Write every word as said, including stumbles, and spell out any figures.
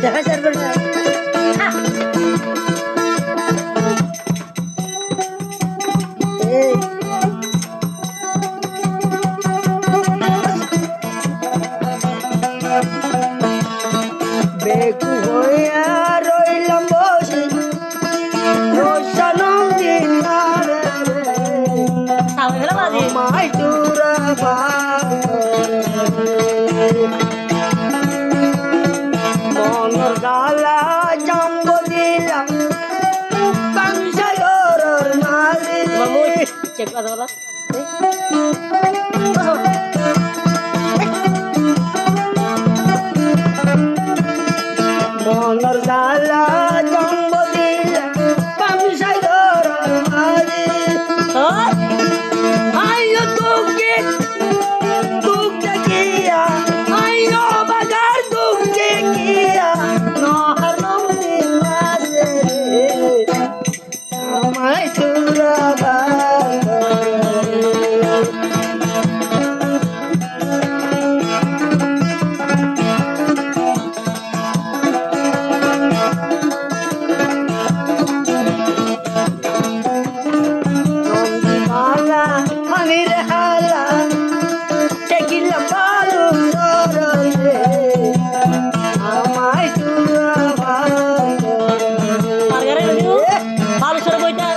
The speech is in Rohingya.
Dexa zarbar na. Ei. Bekuf óiya roilam bosi, rosa nom dila re. Amai tura ba. Monor zala zambo dila, bangsa goror mazi. Mamu, cek ada apa? Monor zala zambo dila, bangsa goror mazi. Hoi? Aññí duk duk dekiya, aññí bagar duk dekiya, no har nom dila re. Amai tura ba. Nondi bala, amire hala, tekila balu sorole, amai tura ba. Argare balu soro boita.